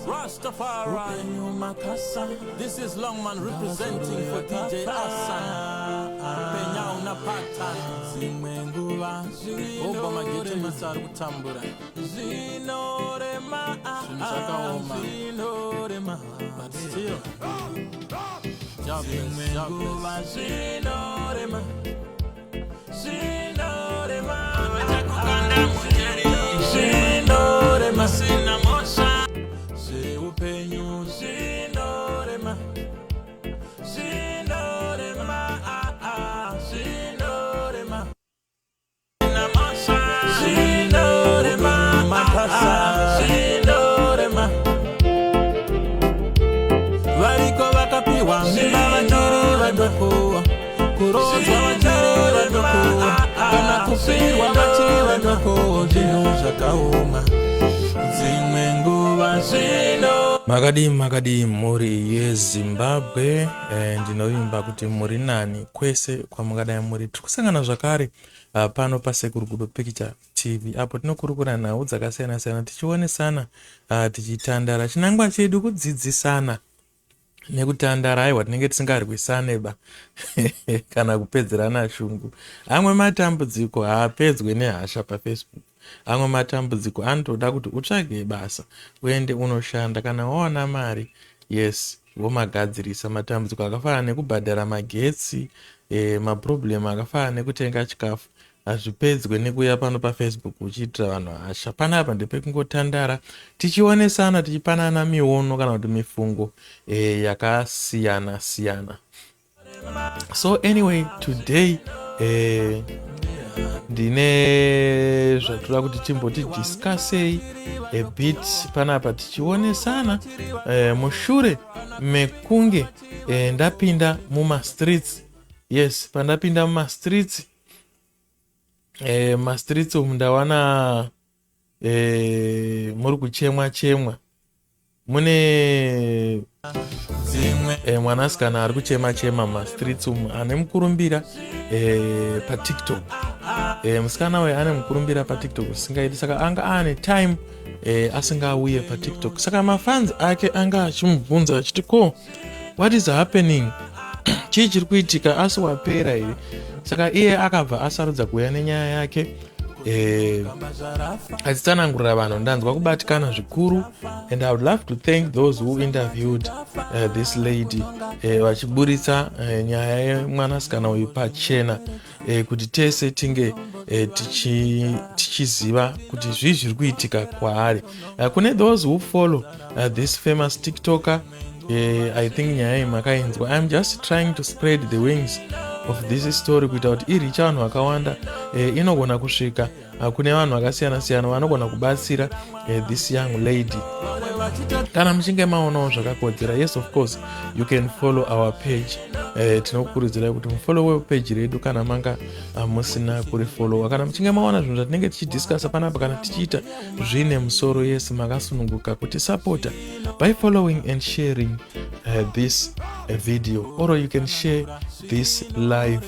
Rastafari. This is Longman representing for DJ Asan. Penya unapata. Dzimwe nguva obva magete mese ari kutambura. Zvinorema. Zvinhu zvakaoma. Zvinorema. But still. Dzimwe nguva zvinorema. Zvinorema. Zvinorema. Sina mhosva. Zveupenyu zvinorema. Zvinorema. Zvinorema. Zvinorema. Makasa. Zvinorema. Variko vakapiwa mimba vachiri vadoko, kurodzwa vachiri vadoko, kana kufirwa vachiri vadoko. Zvinhu zvakaoma dzimwe nguva zvino. Makadii, makadii mhuri yeZimbabwe? Ndinovimba kuti muri nani kwese kwamungadai muri. Tiri kusangana zvakare pano paSekuru Gudo Picture TV, apo tinokurukura nhau dzakasiyana siyana, tichionesana, tichitandara. Chinangwa chedu kudzidzisana nekutandara. Aiwa, tinenge tisingarwisane ba kana kupedzerana shungu. Amwe matambudziko haapedzwe nehasha paFacebook. Amwe matambudziko anotoda kuti utsvage basa, uende unoshanda. Kana wawana mari, yes, womagadzirisa. Matambudziko akafanana nekubhadhara magetsi, maproblem akafanana nekutenga chikafu, hazvipedzwe nekuuya pano paFacebook uchiitira vanhu hasha. Panapa ndepekungotandara, tichionesana, tichipanana miono kana kuti mifungo yakasiyana siyana. So anyway, today ndine zvatoda kuti timboti discussei a bit panapa, tichionesana mushure mekunge ndapinda mumastreets. Yes, pandapinda mumastreets, mastreets umu ndawana muri kuchemwa chemwa. Mune mwanasikana ari kuchema chema mastreets umu, ane mukurumbira paTikTok. Musikana uyu ane mukurumbira paTikTok usingaiti, saka anga aane time asingauye paTikTok. Saka mafans ake anga achimubvunza achiti, "Ko, what is happening? Chii chiri kuitika? Asi wapera here?" Saka iye akabva asarudza kuuya nenyaya yake achitsanangurira vanhu. Ndanzwa kubatikana zvikuru, and I would love to thank those who interviewed this lady, vachiburitsa nyaya yemwanasikana uyu pachena, kuti tese tinge tichiziva kuti zvii zviri kuitika kwaari. Kune those who follow this famous TikToker, I think nyaya iyi makainzwa. I'm just trying to spread the wings of this story kuita kuti iricha vanhu vakawanda. Inogona kusvika kune vanhu vakasiyana siyana vanogona kubatsira this young lady. Kana muchinge maonawo zvakakodzera, yes, of course you can follow our page. Tinokurudzirai kuti mufollowe page redu kana manga musina kurifollowa. Kana muchinge maona zvinhu zvatinenge tichidiscussa panapa kana tichiita zvine musoro, yes, makasununguka kutisapota by following and sharing this video, or you can share this live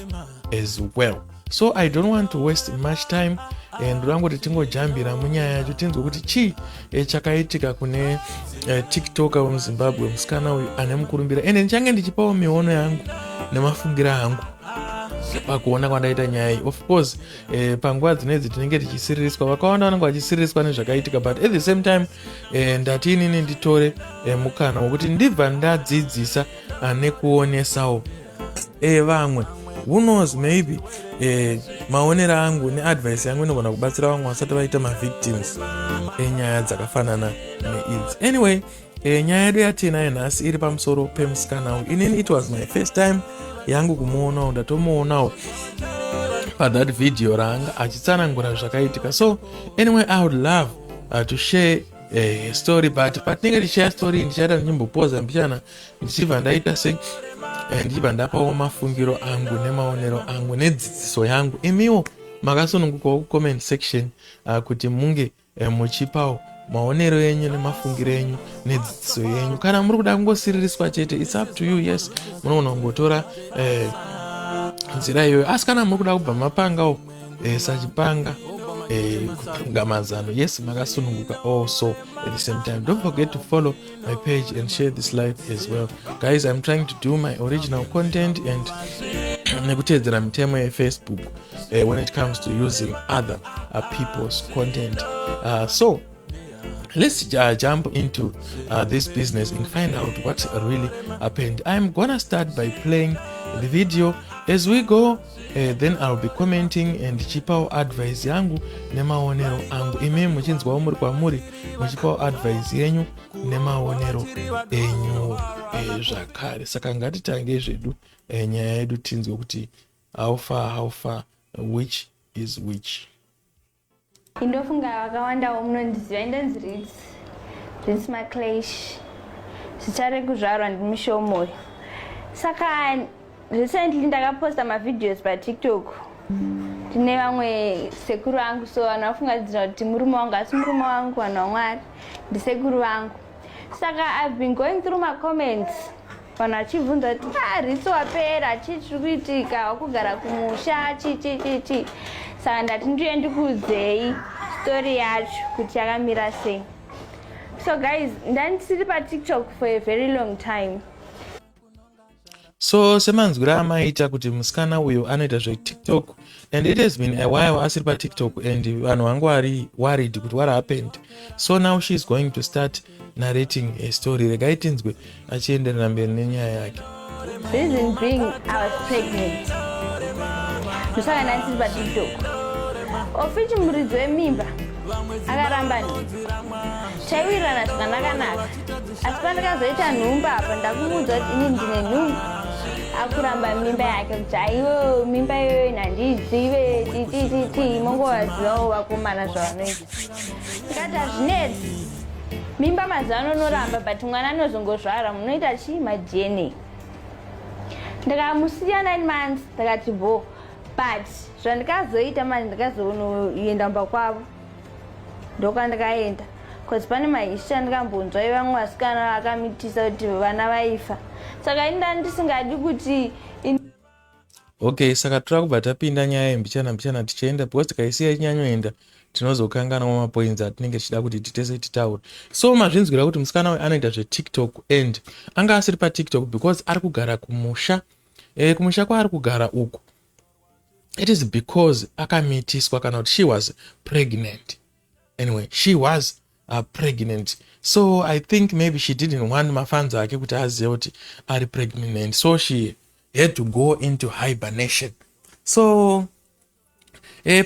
as well. So I don't want to waste much time. Ndoda ngoti tingojambira munyaya yacho, tinzwe kuti chii chakaitika kune TikToker wemuZimbabwe, musikana uyu ane mukurumbira. Ende ndichange ndichipawo miono yangu nemafungiro angu pakuona kwandaita nyaya iyi. Of course, panguva dzinedzi tinenge tichisiririswa, vakawanda vanenge vachisiririswa nezvakaitika, but at the same time, ndati inini nditore mukana wekuti ndibva ndadzidzisa nekuonesawo vamwe. Who knows, maybe maonero angu neadvice yangu inogona kubatsira vamwe vasati vaita mavictims enyaya dzakafanana neidzi. Anyway, nyaya yedu yatinayo nhasi iri pamusoro pemusikana uyu. Inini it was my first time yangu kumuonawo. Ndatomuonawo pathat video raanga achitsanangura zvakaitika. So anyway, I would love to share story, but patinenge tichishare story, ndichaita ndichimbopoza mbichana, ndichibva ndaita se ndichibva ndapawo mafungiro angu nemaonero angu nedzidziso yangu. Imiwo makasunungukawo kucomment section kuti munge muchipawo maonero enyu nemafungiro enyu nedzidziso yenyu. Kana muri kuda kungosiririswa chete, it's up to you. Yes, munogona kungotora nzira iyoyo, asi kana muri kuda kubva mapangawo, sachipanga. Kutunga mazano, yes, makasununguka. Also at the same time, don't forget to follow my page and share this live as well. Guys, I'm trying to do my original content and nekuteedzera mitemo yeFacebook when it comes to using other people's content. So let's jump into this business and find out what really happened. I'm gonna start by playing the video as we go, then I'll be commenting and ndichipawo advice yangu nemaonero angu. Imi muchinzwawo muri kwamuri, muchipawo advice yenyu nemaonero enyu zvakare. Saka ngatitangei zvedu nyaya yedu, tinzwe kuti how far, how far, which is which. Indofunga vakawandawo munondiziva. Indonzi Rits, Rits Maclash. Zita rekuzvarwa ndiMishomoyo. Saka recently ndakaposta mavideos paTikTok ndine vamwe sekuru vangu. So vanhu vafungadzidzira kuti murume wangu, asi murume wangu, vanhu vaMwari, ndisekuru vangu. Saka I've been going through macomments, vanhu vachibvunza kuti, "Ah, Ritsi wapera, chii chiri kuitika? Wakugara kumusha, chii chii chii chii?" Saka ndati ndiye ndikuudzei story yacho kuti yakamira sei. So guys, ndandisiri paTikTok for a very long time. So semanzwiro amaita kuti musikana uyu anoita zveTikTok and it has been a while asiri paTikTok and vanhu vangu vari worried kuti what happened. So now she is going to start narrating a story. Regai tinzwe achienderera mberi nenyaya yake. Reason being, I was pregnant, ndosaka ndandisiri paTikTok. Ofichi muridzi wemimba akaramba nhumbu. Taiwirirana zvakanaka-naka, asi pandakazoita nhumbu apa, ndakumuudza kuti ini ndine nhumbu, akuramba mimba yake kuti aiwo mimba iyoyo handiizive, titititi. Mongovazivawo vakomana zvavanoita. Ndikati hazvinetsi, mimba mazuva ano unoramba, but mwana anozongozvara, munoita chii, maDNA. Ndikamusiya 9 months, ndakati bo. But zvandikazoita manje, ndikazonoenda mumba kwavo. Ndokwandikaenda because pane mahistory andikambonzwa ivamwe vasikana vakamitisa kuti vana vaifa. Saka ini ndandisingadi kuti Okay, saka toda kubva tapinda nyaya yembichana mbichana tichienda, because tikaisiya ichinyanyoenda tinozokanganwa mapoints atinenge tichida kuti titese titaure. So mazvinzwira kuti musikana uyu anoita zveTikTok and anga asiri paTikTok because ari kugara kumusha. Kumusha kwaari kugara uku, it is because akamitiswa, kana kuti she was pregnant. Anyway, she was pregnant, so I think maybe she didn't want mafans ake kuti azive kuti ari pregnant, so she had to go into hibernation. So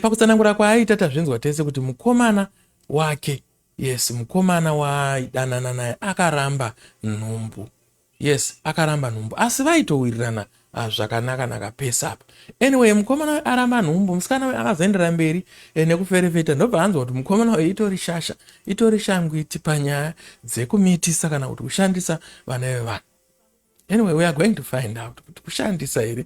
pakutsanangura kwaaita, tazvinzwa tese kuti mukomana wake, yes, mukomana waidanana naye akaramba nhumbu. Yes, akaramba nhumbu, asi vaitowirirana zvakanaka-naka pese apa. Anyway, mukomana uyu aramba nhumbu, musikana uyu akazoendera mberi nekuferefeta, ndobva anzwa kuti mukomana uyu itori shasha, itori shangwiti panyaya dzekumitisa kana kuti kushandisa vana vevanhu. Anyway, we are going to find out kuti kushandisa here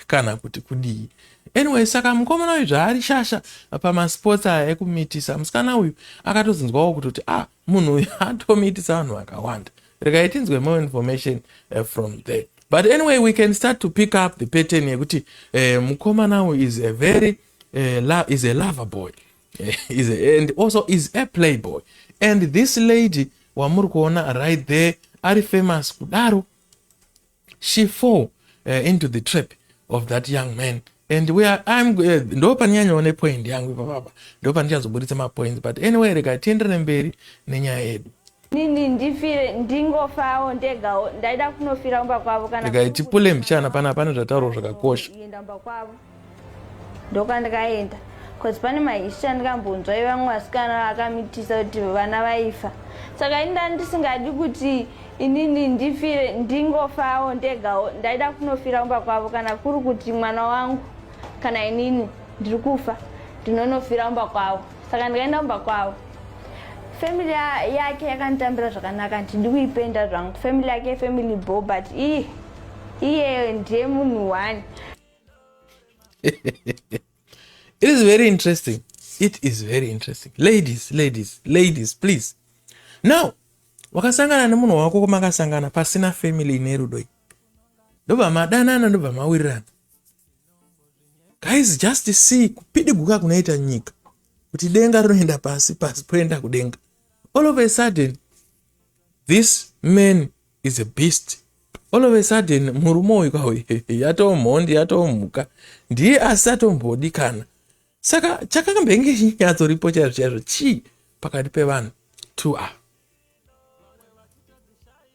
kana kuti kudii. Anyway, saka mukomana uyu zvaari shasha pamasports aya ekumitisa, musikana uyu akatozonzwawo kutoti, ah, munhu uyu atomitisa vanhu vakawanda, regai tinzwe more information from there. But anyway, we can start to pick up the pattern yekuti mukomana uyu is a very is a lover boy and also is a playboy. And this lady wamuri kuona right there ari famous kudaro, she fall into the trap of that young man. And we are I'm ndo panyanyaone point yangu ipapapa, ndo pandichazoburitsa mapoints. But anyway, rega tienderere mberi nenyaya yedu. Nini ndifire, ndingofawo ndegawo. Ndaida kunofira kumba kwavo kana Regai tipule mbichana pana, pane zvataurwa zvakakosha. Enda kumba kwavo, ndokwandikaenda because pane mahistory andikambonzwa ivamwe vasikana vakamitisa kuti vana vaifa. Saka ini ndandisingadi kuti inini ndifire, ndingofawo ndegawo. Ndaida kunofira kumba kwavo, kana kuri kuti mwana wangu kana inini ndiri kufa, ndinonofira kumba kwavo. Saka ndikaenda kumba kwavo, family yake yakanditambira zvakanaka. Handidi kuipenda zvangu family yake, family bo, but iye iye ndiye munhu one. It is very interesting, it is very interesting. Ladies, ladies, ladies, please. Now wakasangana nemunhu wako, makasangana pasina family ine rudo iyi, ndobva madanana, ndobva mawirirana. Guys, just see kupidiguka kunoita nyika. Kuti denga rinoenda pasi, pasi poenda kudenga. All of a sudden this man is a beast. All of a sudden murume uyu kauyu yatomhondi, yatomhuka, ndiye asatombodi kana. Saka chakambenge chinyatsoripo chaizvo chaizvo chii pakati pevanhu two ava?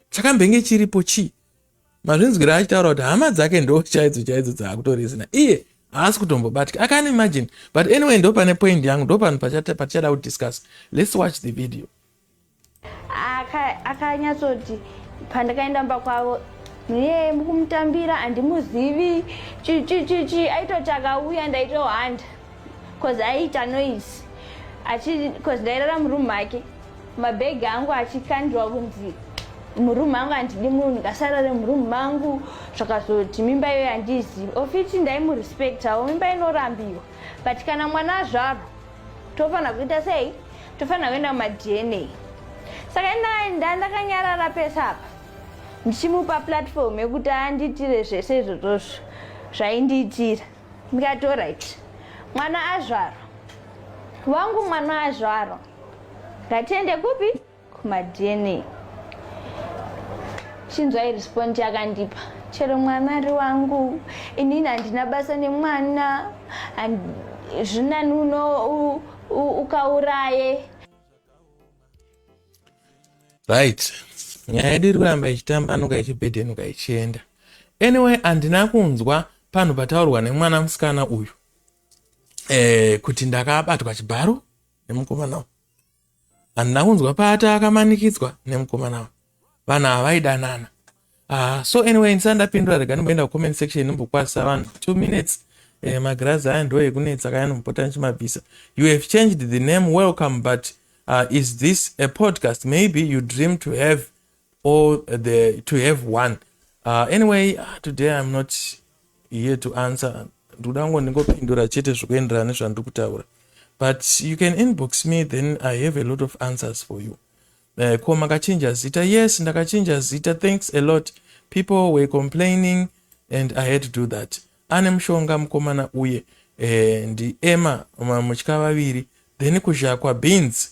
Chakambenge chiripo chii? Mazvinzwira achitaura kuti hama dzake ndo chaidzo chaidzo dzaakutoresina, iye haasi kutombobatika. I can imagine. But anyway, ndo pane point yangu, ndo panhu patichada kudiscuss. Let's watch the video. Akanyatsoti pandakaenda mba kwavo, "Niye mukumutambira, handimuzivi." Chichichichi aitoti akauya ndaitohanda 'cause aiita noise, 'cause ndairara murumu make, mabhegi angu achikandirwa kunzi murumu mangu handidi munhu, ngasarare murumu mangu. Zvakazoti mimba iyoyo handizivi ofiti, ndaimurespectawo. Mimba inorambiwa, but kana mwana azvarwa tofanira kuita sei? Tofanira kuenda kumaDNA. Saka ina ndakanyarara pese apa, ndichimupa platform yekuti andiitire zvese izvozvozvo zvaindiitira. Ndikati, "Alright, mwana azvarwa wangu, mwana azvarwa, ngatiende kupi? KumaDNA." Chinzwai response yakandipa: "Chero mwana ari wangu, inini handina basa nemwana. Zvinani uno ukauraye." Right, nyaya yedu iri kuramba ichitambanuka, ichibhedhenuka, ichienda. Anyway, handina kunzwa panhu pataurwa nemwana musikana uyu kuti ndakabatwa chibharo nemukomana. Handina kunzwa paati akamanikidzwa nemukomana. Vanhu havaidanana. So anyway, ndisati ndapindura, rega ndimboenda kucomment section, ndimbokwazisa vanhu 2 minutes. Magirazi aya ndo ekunetsa kaya, nombopota ndichimabvisa. You have changed the name, welcome, but is this a podcast? Maybe you dream to have or the to have one. Anyway, today I'm not here to answer. Ndikuda kungo ndingopindura chete zvikuenderana nezvandiri kutaura, but you can inbox me, then I have a lot of answers for you. Ko makachinja zita? Yes, ndakachinja zita. Thanks a lot, people were complaining and I had to do that. Ane mushonga mukomana uye. Ndiema mutya vaviri, then kuzhakwa beans.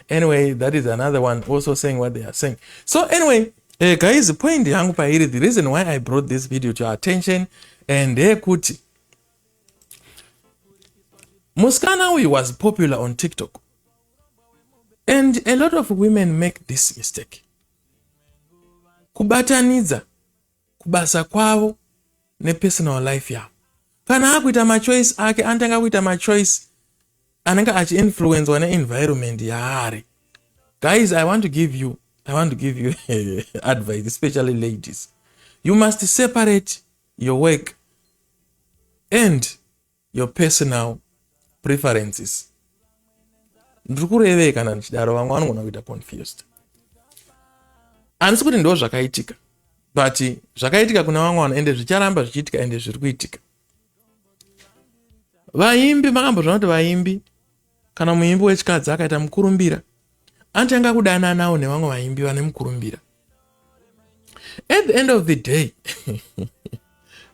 Anyway, that is another one also saying what they are saying. So anyway, guys, point yangu pairi, the reason why I brought this video to attention, and ndeyekuti musikana uyu was popular on TikTok, and a lot of women make this mistake, kubatanidza kubasa kwavo nepersonal life yavo. Kana akuita machoice ake, anotanga kuita machoice anenge achiinfluencwa neenvironment yaari. Guys, I want to give you advice, especially ladies. You must separate your work and your personal preferences. Ndiri kurevei kana ndichidaro? Vamwe vanogona kuita confused. Handisi kuti ndo zvakaitika, but zvakaitika kuna vamwe vanhu, ende zvicharamba zvichiitika, ende zviri kuitika. Vaimbi, makambozvona kuti vaimbi, kana muimbi wechikadzi akaita mukurumbira, anotanga kudananawo nevamwe vaimbi vane mukurumbira. At the end of the day,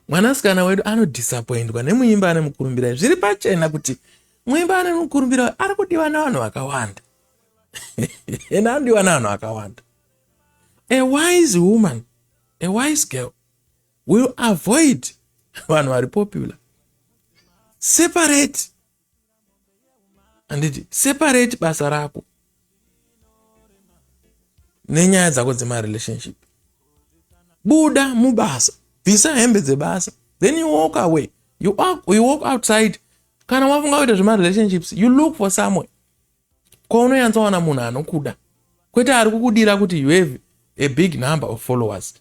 mwanasikana wedu anodisappointwa nemuimbi ane mukurumbira. Zviri pachena kuti muimbi ane mukurumbira ari kudiwa nevanhu vakawanda, ende anodiwa nevanhu vakawanda. A wise woman, a wise girl will avoid vanhu vari popular. Separate, handiti? Separate basa rako nenyaya dzako dzemarelationship. Buda mubasa, bvisa hembe dzebasa, then you walk away. You walk outside. Kana wafunga kuita zvemarelationships, you look for somewhere kwaunonyatsowana munhu anokuda, kwete ari kukudira kuti you have a big number of followers,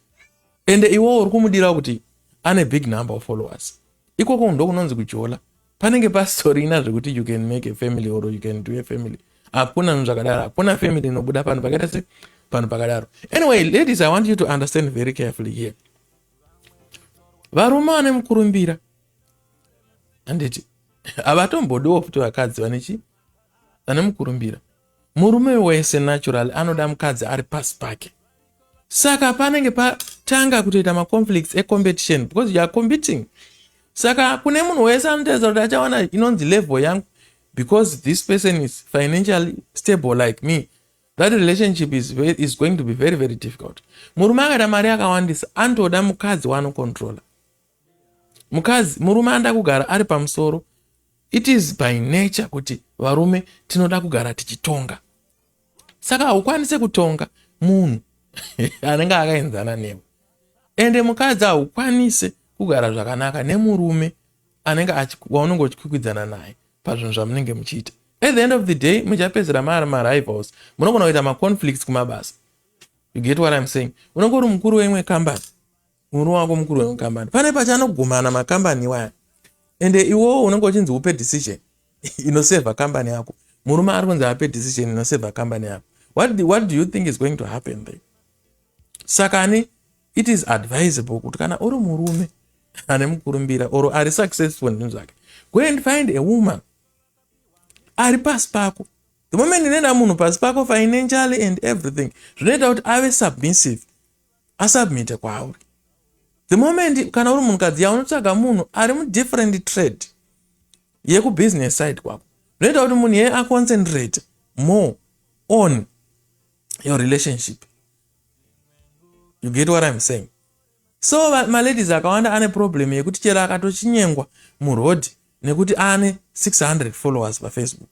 ende iwowo uri kumudira kuti ane big number of followers. Ikoko ndokunonzi kujola. Panenge pasitorina zvekuti you can make a family or you can do a family. Hakuna zvinhu zvakadaro. Hakuna family inobuda panhu pakaita se panhu pakadaro. Anyway, ladies, I want you to understand very carefully here. Varume vane mukurumbira, handiti, havatombodiwo futi vakadzi vane chi vane mukurumbira. Murume wese natural anoda mukadzi ari pasi pake. Saka panenge patanga kutoita maconflicts ecompetition, because you are competing. Saka kune munhu wese anotaridza kuti achawana inonzi level yangu because this person is financially stable like me, that relationship is going to be very, very difficult. Murume akaita mari yakawandisa anotoda mukadzi waanocontrola. Mukadzi, murume anoda kugara ari pamusoro. It is by nature kuti varume tinoda kugara tichitonga. Saka haukwanisi kutonga munhu anenge akaenzana newe. Ende mukadzi haukwanisi kugara zvakanaka nemurume anenge waunenge uchikwikwidzana naye pazvinhu zvamunenge muchiita. At the end of the day muchapedzera mari marivals, munogona kuita maconflicts kumabasa. You get what I'm saying? Unenge uri mukuru weimwe kambani, murume wako mukuru weimwe kambani, pane pachanogumana makambani iwaya, ende iwowo unenge uchinzi upe decision inosevha kambani yako. Murume ari kunzi ape decision inosevha kambani yako. What do you think is going to happen there? Saka ani, it is advisable kuti kana uri murume ane mukurumbira or ari successful nezvinhu zvake, go and find a woman ari pasi pako. The moment inoenda munhu pasi pako financially and everything, zvinoita kuti ave submissive, asubmite kwauri. The moment kana uri munhukadzi yaunotsvaga munhu ari mudifferent trade yekubusiness side kwako, zvinoita kuti munhu yeye aconcentrate more on your relationship. You get what I'm saying? So maladies akawanda ane problem yekuti chero akatochinyengwa murodhi nekuti ane 600 followers paFacebook,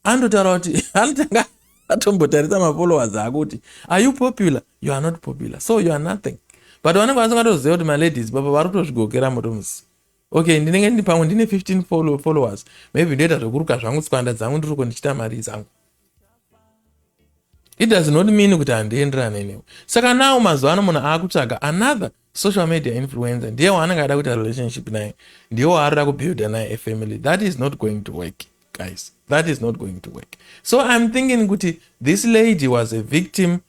anototaura kuti anotanga atombotarisa mafollowers ako kuti, "Are you popular? You are not popular, so you are nothing." But vanenge vasingatoziva kuti maladies baba vari kutozvigokera motomusi. Okay, ndinenge ndi pamwe ndine 15 followers, maybe ndoita zvekuruka zvangu, tswanda dzangu, ndiriko ndichiita mari dzangu. It does not mean kuti handienderane newe. Saka now mazuva ano munhu aakutsvaga another social media influencer, ndiye waanenge ada kuita relationship naye, ndiye waarida kubuilda naye afamily. That is not going to work, guys. That is not going to work. So I'm thinking kuti this lady was a victim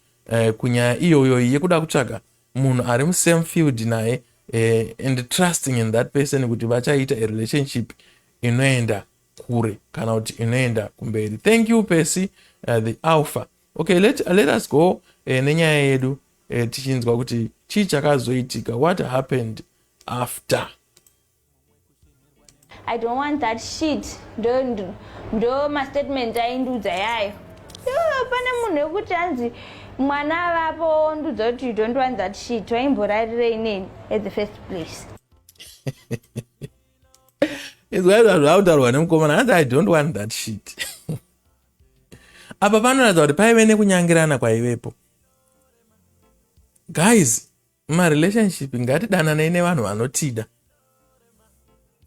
kunyaya iyoyo yekuda kutsvaga munhu ari musame field naye and trusting in that person kuti vachaita a relationship inoenda kure kana kuti inoenda kumberi. Thank you, Percy, the Alpha. Okay, let us go nenyaya yedu, tichinzwa kuti chii chakazoitika, what happened after. "I don't want that shit." Ndo mastatement aindudza yayo. Yo, pane munhu wekuti anzi mwana avapo ondudza kuti, "You don't want that shit," waimborarirei neni at the first place? Izwa izva zvakutaurwa nemukomana, hanzi, "I don't want that shit." Apa panoratidza kuti paive nekunyangirana kwaivepo. Guys, mumarelationship ngatidananei nevanhu vanotida,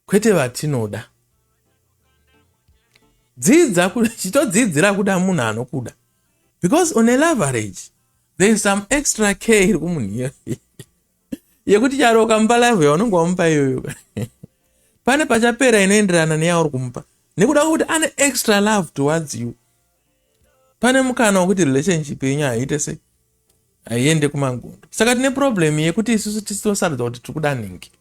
kwete vatinoda. Dzidza, chitodzidzira kuda munhu anokuda, because on a leverage there is some extra care iri kumunhu iyoyo yekuti charo ukamupa love yaunenge wamupa iyoyo, pane pachapera inoenderana neyauri kumupa nekuda kwekuti ane extra love towards you. Pane mukana wekuti relationship yenyu haiite sei, haiende kumangondo. Saka tine problem yekuti isusu tisitosarudza kuti tiri kuda nhingi.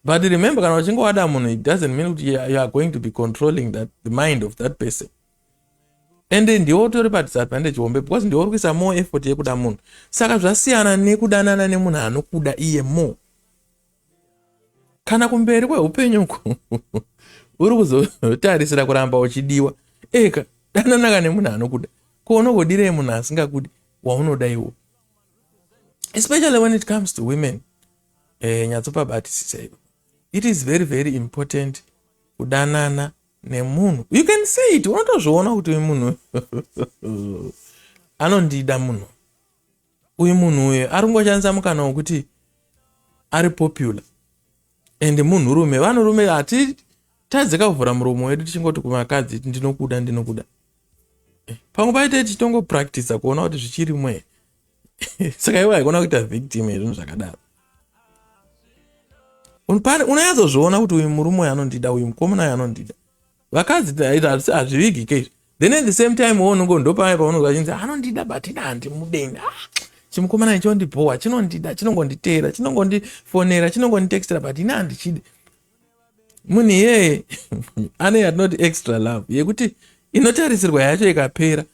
But remember, kana uchinge wada munhu, it doesn't mean kuti you are going to be controlling the mind of that person. Ende ndiwo utori padisadvantage hombe because ndiwo uri kuisa more effort yekuda munhu. Saka zvasiyana nekudanana nemunhu anokuda iye more. Kana kumberi kweupenyu uku uri kuzotarisira kuramba uchidiwa, eka dananaka nemunhu anokuda. Ko unogodirei munhu asingakudi waunoda iwo? Especially when it comes to women, nyatsopabatisisa ivo. It is very, very important kudanana nemunhu you can say it, unotozviona kuti uyu munhu anondida. Munhu uyu, munhu uyu ari kungoshandisa mukana wekuti ari popular and munhurume. Vanhurume hatitadzika kuvhura muromo wedu tichingoti kumakadzi, "Ndinokuda, ndinokuda." Pamwe paite tichitongopractisa kuona kuti zvichirimo here. Saka iwe haikona kuita victim yezvinhu zvakadaro. Unonyatsozviona kuti uyu murume uyu anondida, uyu mukomana uyu anondida. Vakadzi hazvivigike izvi. Then at the same time wo ndopamwe paunonzwa chinzi, "Anondida, but ina handimudeni. Ah, chimukomana ichondibhowa, chinondida, chinongonditeera, chinongondifonera, chinongonditextera, but ina handichidi." Munhu iyeye ane yatinoti extra love yekuti inotarisirwa yacho ikapera,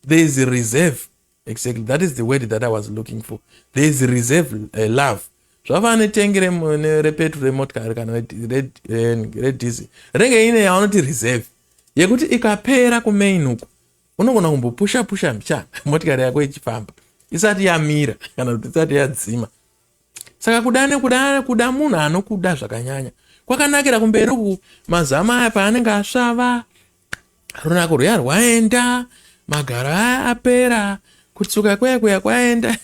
there is a reserve. Exactly, that is the word that I was looking for. There is reserve love. Zvafana netengi repetro remotikari kana redhizi rinenge ine yavanoti reserve yekuti ikapera kumain uku unogona kumbopusha pusha mbichana motikari yako ichifamba isati yamira kana kuti isati yadzima. Saka kuda nekuda kuda munhu anokuda zvakanyanya kwakanakira kumberi uku mazama aya paanenge asvava runako rwuya rwaenda magaro aya apera kutsuka kuya kuya kwaenda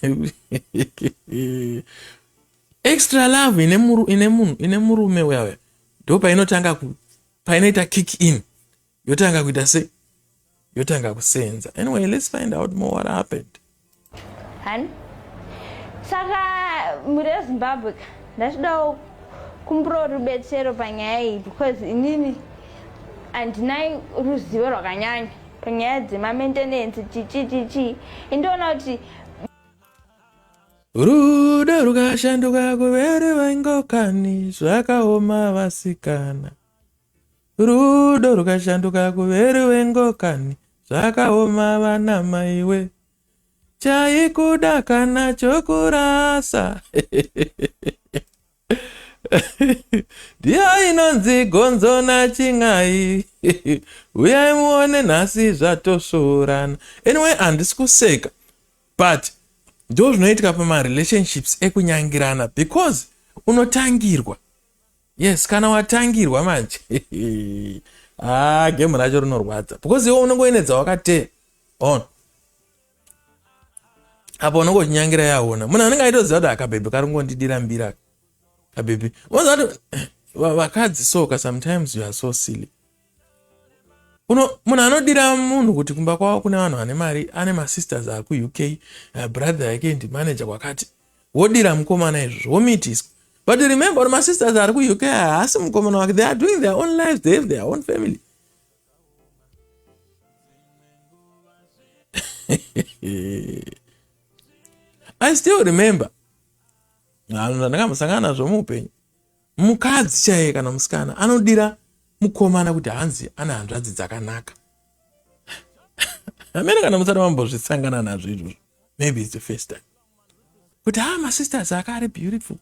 extra love ine muru, ine munhu ine murume uya uya ndo painotanga painoita kick in yotanga kuita sei yotanga kusenza anyway let's find out more what happened hani saka mhuri yezimbabwe ka ndachidawo kumburawo rubetsero panyaya iyi because inini handina ruzivo rwakanyanya panyaya dzemamaintenance chichi chichi indoona kuti rudo rukashanduka kuvere vaingokani zvakaoma vasikana Rudo rukashanduka kuve ruvengo kani zvakaoma vana maiwe chaikuda kana chokurasa ndiyo inonzi gonzo nachin'ai uyai muone nhasi zvatosvorana anyway handisi kuseka but ndo zvinoitika pamarelationships ekunyangirana because unotangirwa yes kana watangirwa manje ah game racho rinorwadza because iwe unenge uine dzawakateya on apo unenge uchinyangira yaona munhu anenge aitoziva kuti akabhebhi kari kungondidira mbira kabhebhi unoziva kuti vakadzi soka sometimes you are so silly uno munhu anodira munhu kuti kumba kwavo kune vanhu vane mari ane masisters ari kuuk eh, brother yake ndimanager kwakati wodira mukomana izvozvo womitiswa but remember kuti masisters ari kuuk haasi mukomana wake they are doing their own lives they have their own family i still remember zvandakambosangana nazvo muupenyu mukadzi chaiye kana musikana anodira mukomana kuti hanzi ane hanzvadzi dzakanaka amene kana musati mambozvisangana nazvo izvozvo maybe its the first time kuti ha ah, masisters aka ari beautiful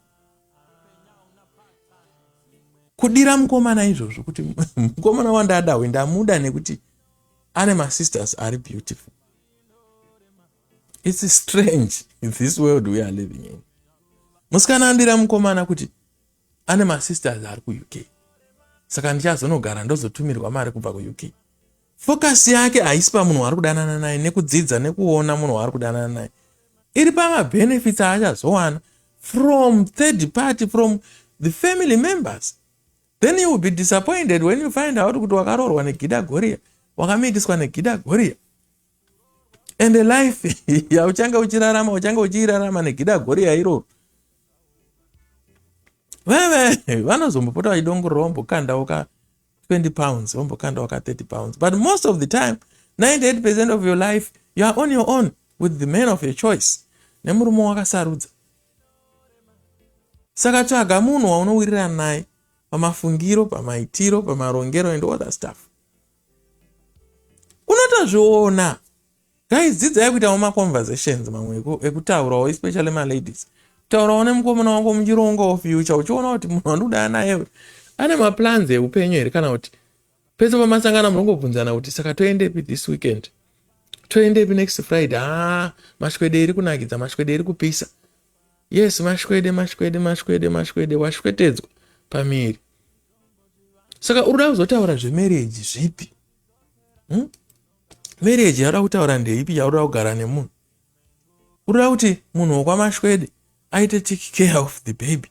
kudira mukomana izvozvo kuti mukomana wandadawe ndamuda nekuti ane masisters ari beautiful its strange in this world we are living in musikana andira mukomana kuti ane masisters ari kuuk saka ndichazonogara ndozotumirwa mari kubva kuuk focus yake haisi pamunhu waari kudanana naye nekudzidza nekuona munhu waari kudanana naye iri pamabenefits aachazowana from third party from the family members then you will be disappointed when you find out kuti wakaroorwa negida goriya wakamitiswa negida goriya and life yauchange uchirarama uchange uchiirarama negida goriya iroro veve vanozombopota vachidongorora vambokandawo ka 20 pounds vombokandawo ka 30 pounds but most of the time 98 percent of your life you are on your own with the man of your choice nemurume wakasarudza saka tsvaga munhu waunowirirana naye pamafungiro pamaitiro pamarongero and other stuff unotozviona guys dzidzai kuitawo maconversations mamwe ekutaurawo especially maladies kutaurawo nemukomana wako muchirongawo future uchiona kuti munhu wandikudana naye ane maplans eupenyu here kana kuti pese pamasangana munongobvunzana kuti saka toendepi this weekend toendepi next friday haa mashwede iri kunakidza mashwede iri kupisa yes mashwede mashwede mashwede mashwede washwetedzwa pamiri saka uri kuda kuzotaura zvemarriage zvipi hmm? marriage yauda kutaura ndeipi yauda kugara nemunhu urikuda kuti munhu wokwaMashwede aite take care of the baby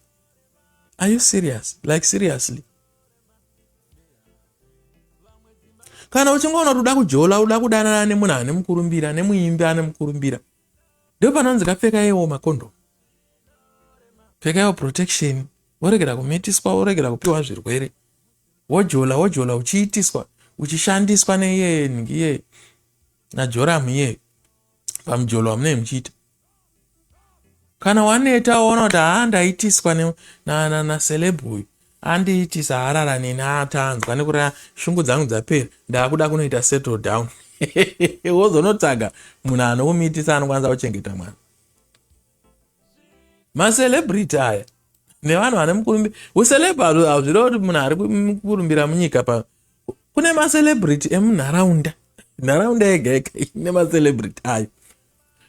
are you serious like seriously kana uchingoona kuti uda kujola uda kudanana nemunhu ane mukurumbira nemuimbi ane mukurumbira ndo panonzi kapfekaiwo makondomu pfekaiwo protection woregera kumitiswa woregera kupiwa zvirwere wojola wojola uchiitiswa uchishandiswa neiye ngiye najoramu iye pamujolo wamunee muchiita kana waneta waona kuti haa ndaitiswa naceleb uyu andiitisa harara neni atanzwa nekurara shungu dzangu dzapera ndaakuda kunoita settle down wozonotsvaga munhu anokumitisa anokwanisa kuchengeta mwana macelebrity aya Nevanhu vane mukurumbira, uceleb hazvireva kuti munhu ari kurumbira munyika. Pa kune macelebrity emunharaunda, nharaunda yega yega ine macelebrity ayo.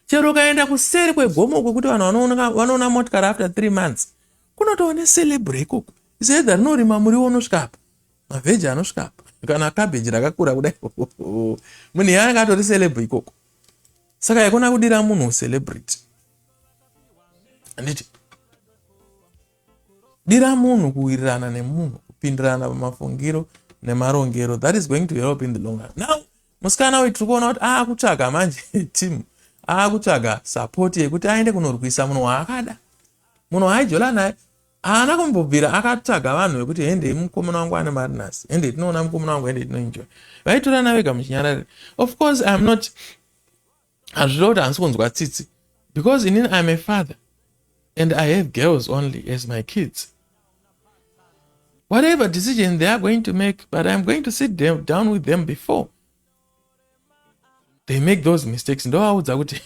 Chero ukaenda kuseri kwegomo kwekuti vanhu vanoona motikari after 3 months, kunotoone celebrity ikoko. Isedha rinorima muriwo unosvika apa, mavheji anosvika apa, kana kabheji rakakura kudai, munhu iye anenge atori celeb ikoko. Saka yakona kudira munhu ucelebrity, handiti? Dira munhu kuwirirana nemunhu, kupindirana pamafungiro nemarongero. That is going to help in the long run. Now musikana uyu tiri kuona kuti aakutsvaga manje team, aakutsvaga support yekuti aende kunorwisa munhu waakada, munhu waaijola naye. Haana kumbobvira akatsvaga vanhu vekuti, "Hendei, mukomana wangu ane mari nhasi, hendei tinoona mukomana wangu, hendei tinoenjoy." Vaitorana vega muchinyararira. Of course I am not, hazvireva kuti handisi kunzwa tsitsi, because inini I am a father and I have girls only as my kids. Whatever decision they are going to make, but I'm going to sit them down with them before they make those mistakes. Ndovaudza kuti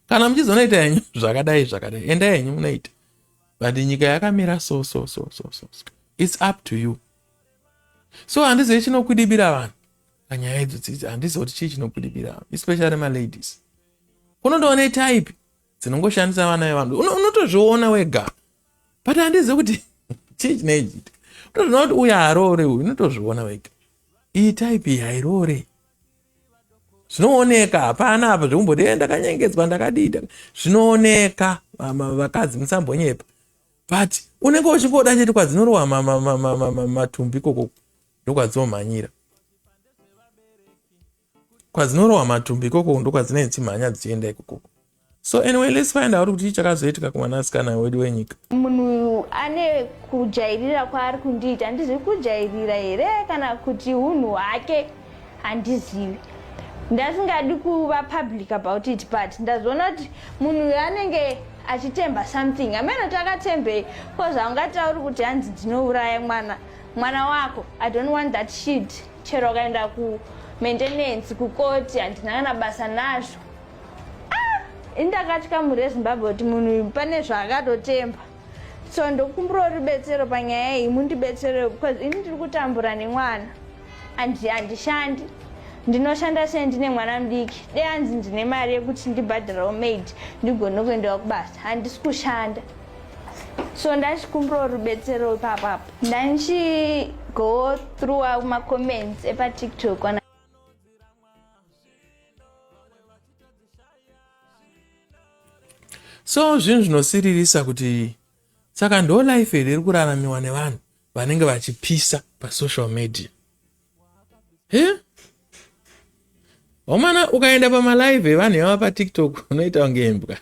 kana muchizonoita henyu zvakadai zvakadai, endai henyu munoita, but nyika yakamira so so so so so so, it's up to you. So handizivi chinokwidibira vanhu panyaya idzo dzidzi. Handizivi kuti chii chinokwidibira vanhu, especially maladies. Kunondoone type dzinongoshandisa vana vevanhu, unotozviona wega, but handizivi kuti chii chinoitika. Utozviona kuti uyu haroore uyu, unotozviona wega, iyi type iyi hairoore, zvinooneka. Hapana apa zvekumboti e ndakanyengedzwa, ndakadii. Zvinooneka, vakadzi musambonyepa, but unenge uchingoda chete kwadzinorohwa matumbi ikoko, ndokwadzinomhanyira. Kwadzinorohwa matumbi ikoko, ndokwadzinenge dzichimhanya dzichienda ikokoko. So anyway, let's find out kuti chii chakazoitika kumwanasikana wedu wenyika. Munhu ane kujairira kwaari kundiita. Handizivi kujairira here kana kuti unhu hwake, handizivi. Ndasingadi kuva public about it, but ndazoona kuti munhu uyu anenge achitemba something. Amene kuti akatembei, 'cause haungatauri kuti hanzi ndinouraya mwana, mwana wako. I don't want that shit. Chero ukaenda kumaintenance, kukoti, handina kana basa nazvo. Ah, indakatya mhuri yeZimbabwe kuti munhu uyu pane zvaakatotemba. So ndokumbirawo rubetsero panyaya iyi, mundibetsere, because ini ndiri kutambura nemwana. Handishandi, ndinoshanda sei ndine mwana mudiki? Dei hanzi ndine mari yekuti ndibhadharawo maid, ndigone kuendawo kubasa. Handisi kushanda, so ndachikumbirawo rubetsero ipapapo. Ndandichigo through macomments epaTikTok kana So zvinhu zvinosiririsa kuti saka ndo life here iri kuraramiwa nevanhu vanenge vachipisa pasocial media he? Omana, ukaenda pamalive evanhu yava paTikTok, unoita kunge imbwa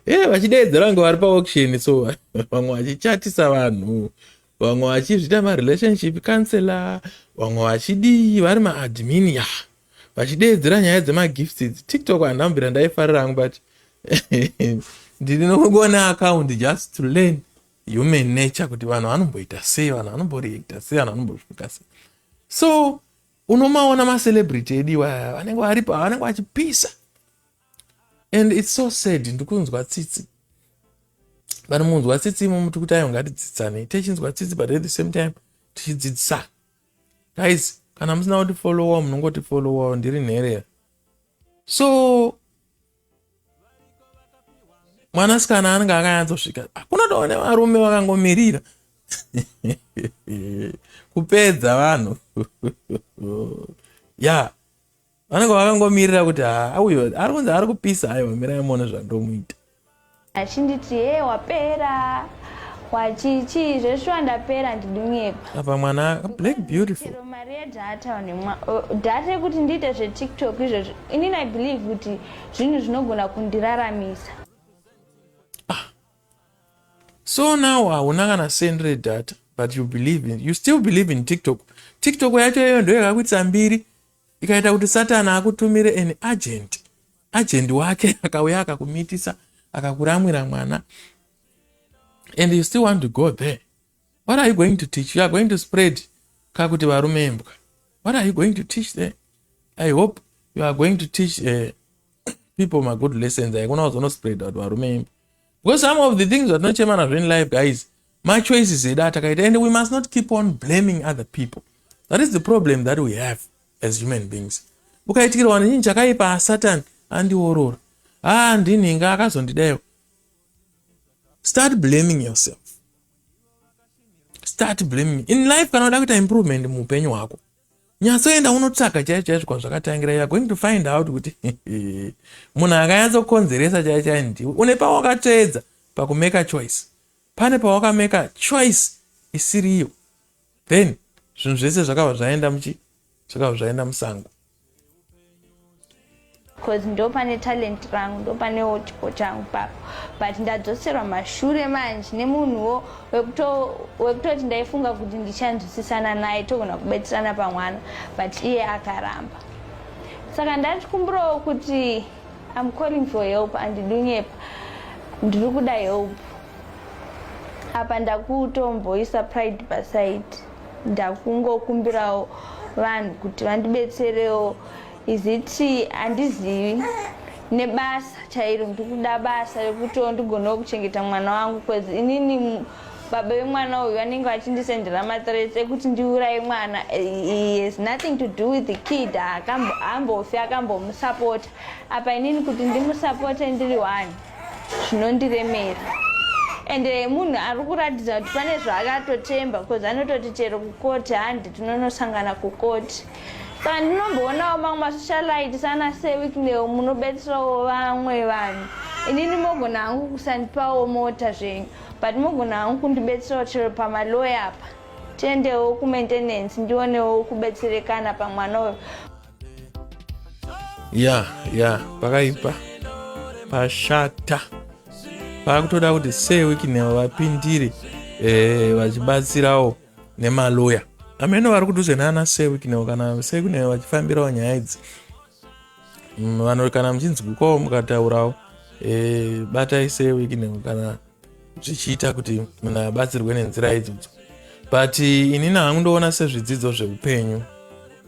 e vachideedzera kunge vari paauction. So vamwe vachichatisa vanhu, vamwe vachizviita marelationship counselor, vamwe vachidii, vari maadmin ya vachideedzera nyaya dzemagifts idzi. TikTok handambira ndaifarira hangu, but ndinongona account just to learn human nature, kuti vanhu vanomboita sei, vanhu vanomboreacta sei, vanhu vanombosvika sei. So unomaona macelebrity edu iwaya vanenge varipo, vanenge vachipisa, and it's so sad. Ndikunzwa tsitsi. Vanhu munzwa tsitsi imo muti kuti aiwa, ngatidzidzanei tichinzwa tsitsi, but at the same time tichidzidzisana. Guys, kana musina kuti followa, munongoti followa. Ndiri nherera. So mwanasikana anenge akanyatsosvika, kunotoone varume vakangomirira kupedza vanhu ya vanenge vakangomirira kuti ha, uyo ari kunzi ari kupisa, aiwa, mirai muone zvandomuita. Achinditi, "He, wapera, wachichi." Zveshuwa ndapera, ndidinyepa. Apa mwana black beautiful. Chero mari yedata, data yekuti ndiite zveTikTok izvozvo, inini I believe kuti zvinhu zvinogona kundiraramisa. So now hauna kana cent redata, but you still believe in TikTok. TikTok yacho iyoyo ndo yakakuitisa mbiri, ikaita kuti Satani akutumire an agent, agent wake akauya akakumitisa, akakuramwira mwana, and you still want to go there. What are you going to teach? You are going to spread kakuti varume imbwa. What are you going to teach there? I hope you are going to teach people magood lessons. Aikona kuzonospread kuti varume imbwa. Because some of the things zvatinochema nazvo in life, guys, machoices edu atakaita, and we must not keep on blaming other people. That is the problem that we have as human beings. Ukaitikirwa nechinhu chakaipa, "Asatani andiorora, a ndinhinga akazondidayo," start blaming yourself, start blaming. In life, kana uda kuita improvement muupenyu hwako, nyatsoenda unotsvaga chaizvo chaizvo kwazvakatangira. You are going to find out kuti munhu akanyatsokonzeresa chaivo chaivo ndiwe. Une pawakatsvedza pakumeka choice, pane pawakameka choice isiriyo, then zvinhu zvese zvakabva zvaenda muchi zvakabva zvaenda musango. Because ndo pane talent rangu, ndo panewo chipo changu papo, but ndadzoserwa mashure manje nemunhuwo wekutoti ndaifunga kuti ndichanzwisisana naye, togona kubetserana pamwana, but iye akaramba. Saka ndachikumbirawo kuti, I'm calling for help, andidunyepa, ndiri kuda help. Apa ndakutomboisa pride paside, ndakungokumbirawo vanhu kuti vandibetserewo. Iziti handizivi nebasa chairo, ndikuda basa rekutiwo ndigonewo kuchengeta mwana wangu, because inini baba vemwana uyu vanenge vachindisendera mathreats ekuti ndiuraye mwana. He has nothing to do with the kid, hambofi akambomusapota. Apa inini kuti ndimusapote ndiri one zvinondiremera, ende munhu ari kuratidza kuti pane zvaakatotemba, because anototi chero kukoti, handi tinonosangana kukoti. Saka ndinomboonawo mamwe masocialite sana Sir Wicknell, munobetserawo vamwe vanhu. Inini mogona hangu kusandipawo mota zvenyu, but mogona hangu kundibetserawo chero pamaloya apa, tiendewo kumaintenance, ndionewo kubetserekana pamwana uyu. Ya, pakaipa, pashata, pakutoda kuti Sir Wicknell vapindire vachibatsirawo nemaloya amene vari kudhuze nana Sir Wicknell. Kana Sir Wicknell vachifambirawo nyaya idzi, vanhu kana muchinzwikwawo mukataurawo, batai Sir Wicknell kana zvichiita kuti munhu abatsirwe nenzira idzodzo. But inini hangu ndoona sezvidzidzo zveupenyu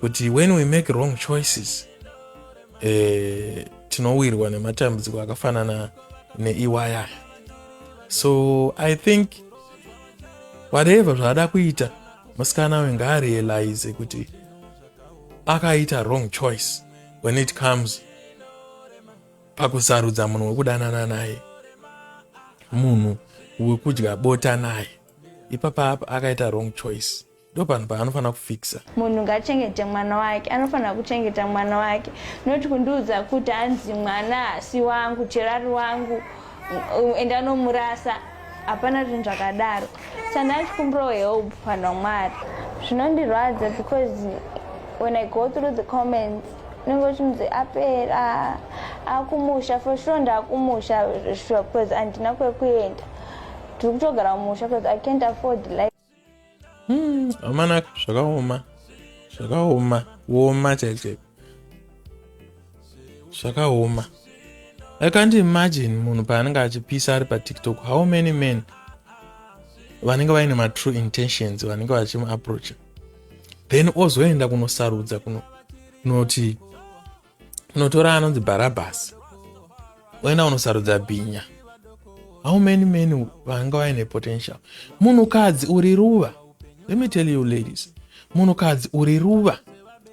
kuti when we make wrong choices, tinowirwa nematambudziko akafanana neiwayaya. So I think whatever zvaada kuita musikana uyu, ngaarealize kuti akaita wrong choice when it comes pakusarudza munhu wekudanana naye, munhu wekudya bota naye. Ipapa apa akaita wrong choice, ndo panhu paanofanira kufikisa. Munhu ngachengete mwana wake, anofanira kuchengeta mwana wake, noti kundiudza kuti hanzi mwana hasi wangu, chero ari wangu ende anomurasa. Hapana zvinhu zvakadaro. Saka ndachikumbirawo help, vanhu vaMwari. Zvinondirwadza because when I go through the comments, unenge uchinzi apera, akumusha. For sure ndaakumusha, sure, because handina kwekuenda, ndiri kutogara mumusha because I can't afford life. Amanaka, zvakaoma, zvakaoma, kuoma chaiko chaiko, zvakaoma. I can't imagine munhu paanenge achipisa ari paTikTok, how many men vanenge vaine matrue intentions vanenge vachimuapproacha, then ozoenda kunosarudza kunoti kunotora anonzi Bharabhasi, oenda kunosarudza bhinya. How many men vanga vaine potential? Munhukadzi uri ruva. Let me tell you, ladies, munhukadzi uri ruva,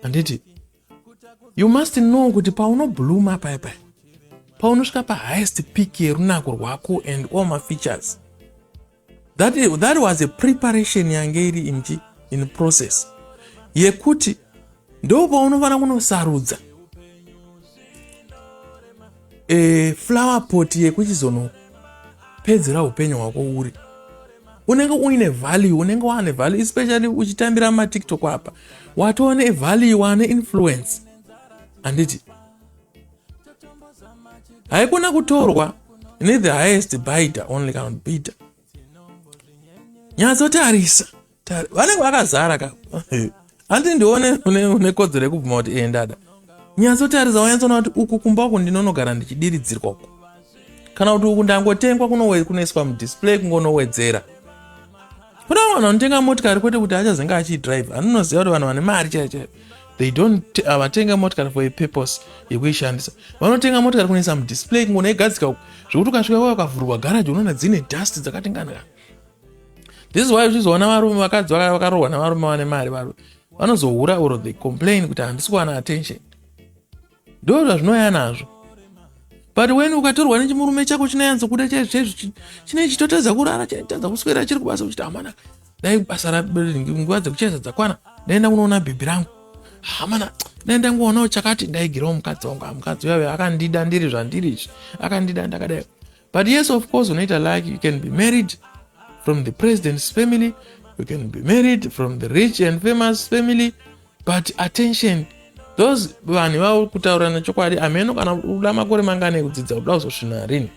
handiti? You must know kuti paunobluma paya paya, paunosvika pahighest peak yerunako rwako and all mafeatures, that was a preparation yange iri in process yekuti ndo paunofanira kunosarudza flower pot yekuchizonopedzera upenyu hwako uri. Unenge uine value, unenge waane value, especially uchitambira maTikTok apa, watova nevalue, waane influence, handiti? Haikona kutorwa nethe highest bidder only kana bidder. Nyatsotarisa, vanenge vakazara ka, handi? Ndione une kodzero yekubvuma kuti ee, ndada. Nyatsotarisa, wanyatsoona kuti uku kumba uku ndinonogara ndichidiridzirwa uku, kana kuti uku ndangotengwa kunoiswa mudisplay, kungonowedzera. Kuna vanhu vanotenga motikari kwete kuti achazenge achiidrive. Anonoziva kuti vanhu vane mari chaiyo chaiyo, They don't, havatenga motikari for a purpose yekuishandisa. Vanotenga motikari kunoisa mudisplay, kungonoigadzika uku, zvekuti ukasvika kwa ukavhurwa garaji unoona dzine dust dzakatingana. This is why uchizoona varume, vakadzi vakarohwa nevarume vane mari, varume vanozohura or they complain kuti handisi kuwana attention. Ndo zvazvinouya nazvo. But when ukatorwa nechimurume chako chinonyatsokuda chaizvo chaizvo, chinenge chitotadza kurara, chinotadza kuswera chiri kubasa, uchiti hamana, dai basa, nguva dzekucheza dzakwana, ndaenda kunoona bhebhi rangu, hamana, dai ndangoonawo chakati, ndaigirawo mukadzi wangu, mukadzi uyave akandida ndiri zvandiri izvi, akandida ndakadai. But yes, of course unoita like you can be married from the president's family, you can be married from the rich and famous family, but attention, those vanhu ivavo, kutaura nechokwadi, ameno kana uda makore mangani ekudzidza, uda kuzosvina rini.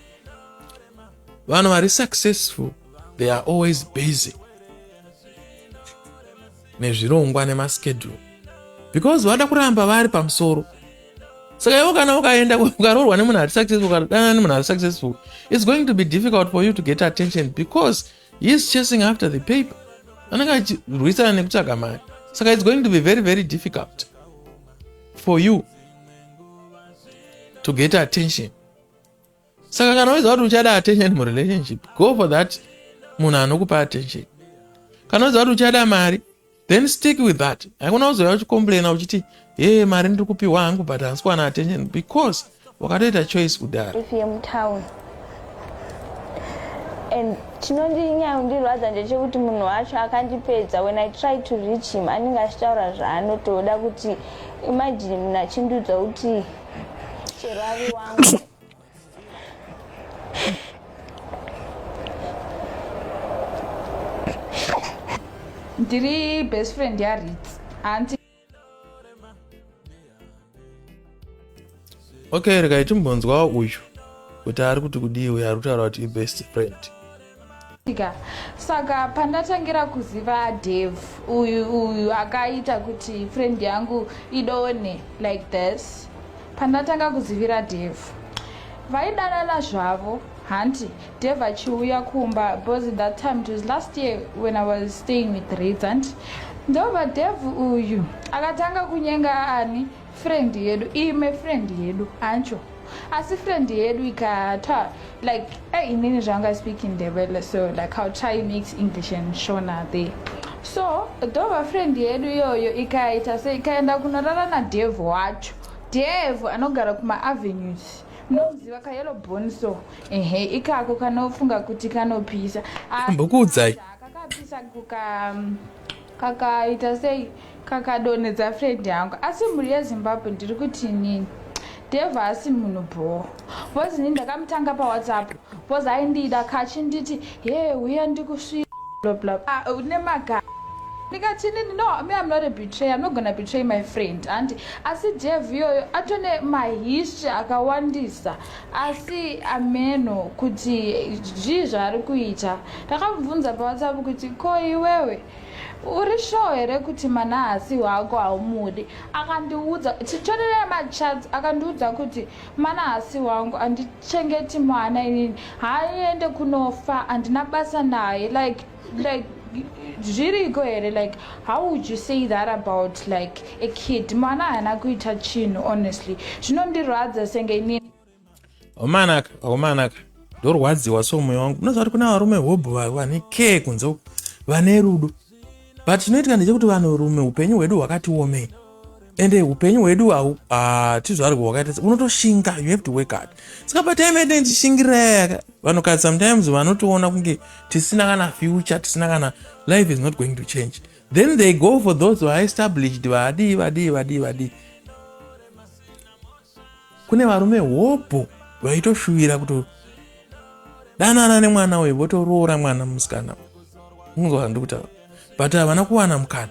Vanhu vari successful, they are always busy nezvirongwa nemaschedule because vada kuramba vari pamusoro. Saka iwo kana ukaenda ukaroorwa nemunhu ari successful, ukadanana nemunhu ari successful, it's going to be difficult for you to get attention because he is chasing after the paper, anenge achirwisana nekutsvaga mari. Saka it's going to be very, very difficult for you to get attention. Saka kana uiziva kuti uchada attention murelationship, go for that munhu anokupa attention. Kana uiziva kuti uchada mari, then stick with that. Haikona kuzouya uchicomplaina uchiti, "Ye, mari ndiri kupiwa hangu, but handisi kuwana attention," because wakatoita choice kudhara. Life yemutown, and chinondinyanya kundirwadza ndechekuti munhu wacho akandipedza. When I try to reach him, anenge achitaura zvaanotoda. Kuti imagine munhu achindiudza kuti chero ari wangu. Ndiri best friend yaRits, hanti? Okay, regai timbonzwawo uyu kuti ari kuti kudii, uyo ari kutaura kuti ibest friend. Ka saka pandatangira kuziva Dave uyu akaita kuti friend yangu idone like this. Pandatanga kuzivira Dave, vaidanana zvavo, hanti? Dave achiuya kumba, because that time, it was last year when I was staying with Rits, hanti? Ndobva Dave uyu akatanga kunyenga ani? Friend yedu, ime friend yedu hancho. Asi friend yedu ikata like, hey, inini zvanga speak Ndebele, so like I'll try mix English and Shona there. So ndobva friend yedu iyoyo ikaita se ikaenda kunorara naDave wacho. Dave anogara kumaavenues, munomuziva, kayellow bone. So ehe, ikako kanofunga kuti kanopisa. Mbokuudzai. Kakapisa kuka kakaita sei, kakadonhedza friend yangu. Asi mhuri yeZimbabwe, ndiri kuti inini Dave haasi munhu bho, because ini ndakamutanga paWhatsApp because aindida, kachinditi, "He, uya ndikusvira," bla bla, nemaga. Ndikati inini, "No, me, I'm not a betrayer. I'm not gonna betray my friend," handi? Asi Dave iyoyo atone mahistory akawandisa, asi ameno kuti zvii zvaari kuita. Ndakamubvunza paWhatsApp kuti, "Ko iwewe uri sure here kuti mana hasi wako, haumudi?" Akandiudza, titorere machats, akandiudza kuti, "Mana hasi wangu, handichengeti mwana inini, haaende kunofa, handina basa naye." Like zviriko here? Like, how would you say that about like a kid? Mwana haana kuita chinhu. Honestly, zvinondirwadza senge inini. Omanaka, omanaka, ndorwadziwa. So mwoyo wangu, unoziva kuti kuna varume hobho vane care kunze uku, vane rudo, but chinoitika ndechekuti vanhurume, upenyu hwedu hwakati omei, ende upenyu hwedu hatizvarwo hwakaita, unotoshinga, you have to work hard. Saka patime ende ndichishingirira yaka, vanhukadzi sometimes vanotoona kunge tisina kana future, tisina kana life is not going to change, then they go for those who are established, vadii vadii vadii vadii. Kune varume hobho vaitoshuvira kuti danana nemwana uyu, votoroora mwana musikana, unzwa ndikutaura, but havana kuwana mukana.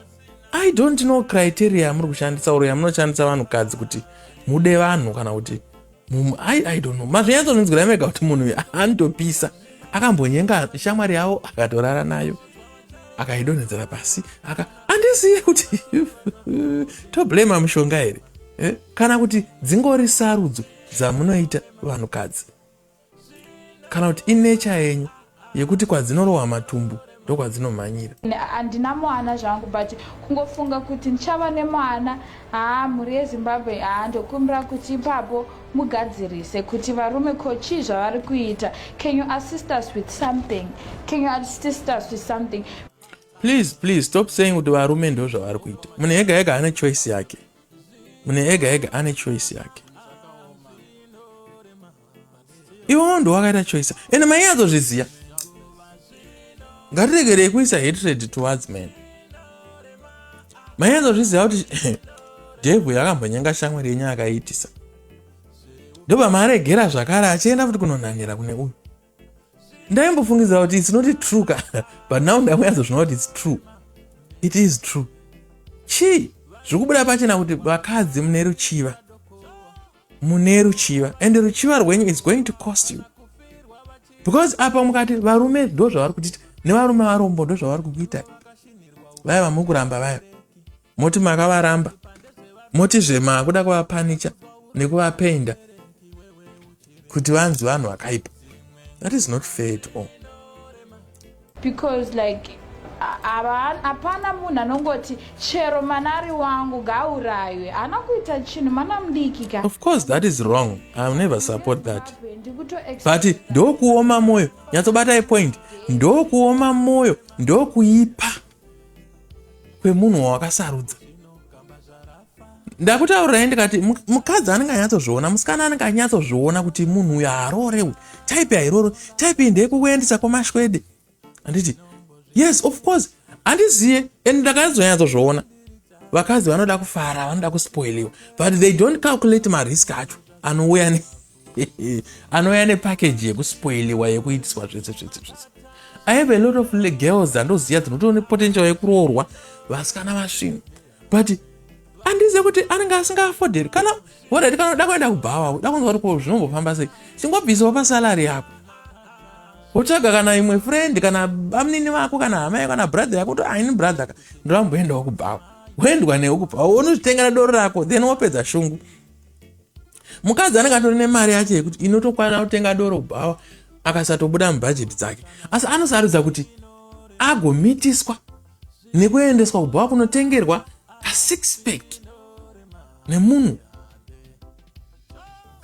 I don't know criteria yamuri kushandisa oro yamunoshandisa vanhukadzi kuti mude vanhu, kana kuti I don't know. Mazvinyatsononzwira mega kuti munhu uyu anotopisa, akambonyenga shamwari yavo, akatorara nayo, akaidonhedzera pasi. Aka handizive kuti toblema mushonga here, eh? Kana kuti dzingori sarudzo dzamunoita vanhukadzi, kana kuti inature yenyu yekuti kwadzinorohwa matumbu. Ndokwadzinomhanyira. Handina mwana zvangu, but kungofunga kuti ndichava nemwana, haa, mhuri yeZimbabwe, haa, ndokumbira kuti ipapo mugadzirise kuti varume ko chii zvavari kuita. Can you assist us with something? Can you assist us with something? Please, please stop saying kuti varume ndo zvavari kuita. Munhu ega ega ane choice yake. Munhu ega ega ane choice yake. Iwewo ndo wakaita choice, ende mainyatsozviziva. Ngatiregerei kuisa hatred towards men. Mainyatsozviziva kuti Devhu yakambonyenga shamwari yenyu akaiitisa, ndobva maregera zvakare achienda futi kunonhanira kune uyu. Ndaimbofungidzira kuti it's not true ka, but now ndakunyatsozvina kuti it's true, it is true. Chii zviri kubuda pachena kuti vakadzi mune ruchiva, mune ruchiva, and ruchiva rwenyu is going to cost you, because apa mukati varume ndo zvavari kutiita nevarume varombo, ndo zvavari kukuita vaya vamuri kuramba vaya. Moti makavaramba, motizve maakuda kuvapanicha nekuvapenda kuti vanzi vanhu vakaipa. That is not fair at all. Because like hapana munhu anongoti chero mana ari wangu ngaaurayiwe, haana kuita chinhu, mana mudiki ka. Of course that is wrong. I will never support that, but ndokuoma mwoyo. Nyatsobatai point. Ndokuoma mwoyo, ndokuipa kwemunhu wawakasarudza. Ndakutaurirai ndikati mukadzi anenge anyatsozviona, musikana anenge anyatsozviona kuti munhu uyu haaroorewi, type hairoro, type iyi ndeyekukuendesa kwamashwede, handiti? Yes, of course, handiziye. And ndakazonyatsozviona, vakadzi vanoda kufara, vanoda kuspoiliwa, but they don't calculate marisk acho anouya nepackage yekuspoiliwa, yekuitiswa zvese zvese zvese. I have a lot of girls dzandoziva dzinotoone potential yekuroorwa, vasikana vasvinu, but handizive kuti anenge asingaafodheri kana alright. Kana uda kuenda kubhawa, uda kunzwa kuti ko zvinombofamba sei, chingobvisawo pasalary yako, wotsvaga kana imwe friend, kana bamunini vako, kana hama yako, kana brother yako, kuti aini brother ka, ndoramboendawo kubhawa. Woendwa newe kubhawa, unozvitengera doro rako, then wopedza shungu. Mukadzi anenge atori nemari yacho yekuti inotokwana kutenga doro kubhawa akasatobuda mubhajeti dzake, asi anosarudza kuti agomitiswa nekuendeswa kubhawa kunotengerwa kasix pack nemunhu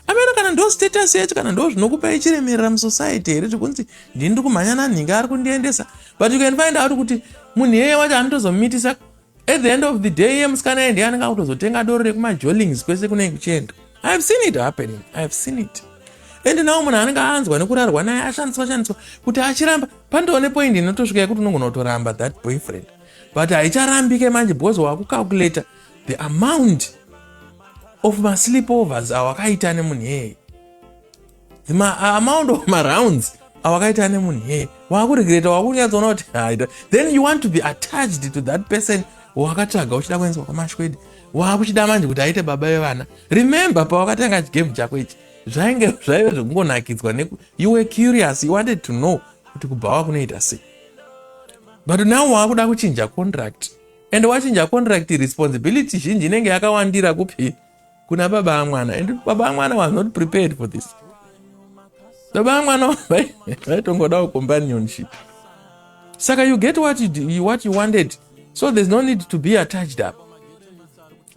amene. Kana ndo status yacho, kana ndo zvinokupai chiremerera musociety here, zvekunzi ndini ndiri kumhanya nanhinga ari kundiendesa? But you can find out kuti munhu iyeye wacho anotozomitisa, at the end of the day iye musikana iye ndiye anenge akutozotenga doro rekumajolings kwese kunenge kuchienda. I have seen it happening, I have seen it. And now munhu anenge anzwa nekurarwa naye, ashandiswa shandiswa kuti achiramba, pandoo nepoint inotosvika yekuti unogona kutoramba that boyfriend, but haicharambike manje because wakucalculata the amount of masleepovers awakaita nemunhu iyeye, the amount of marounds awakaita nemunhu iyeye. Wakuregreta, wakunyatsoona kuti haita. Then you want to be attached to that person wakatsvaga uchida kuendeswa kwamashwedi, waakuchida manje kuti aite baba vevana. Remember, pawakatanga chigame chako ichi, zvainge zvaive zvekungonakidzwa. You were curious, you wanted to know kuti kubhawa kunoita sei, but now waakuda kuchinja contract, and wachinja contract, responsibility zhinji inenge yakawandira kupi? Kuna baba amwana. And baba amwana was not prepared for this. Baba amwana vaitongodawo companionship. Saka you get what you wanted, so there's no need to be attached up.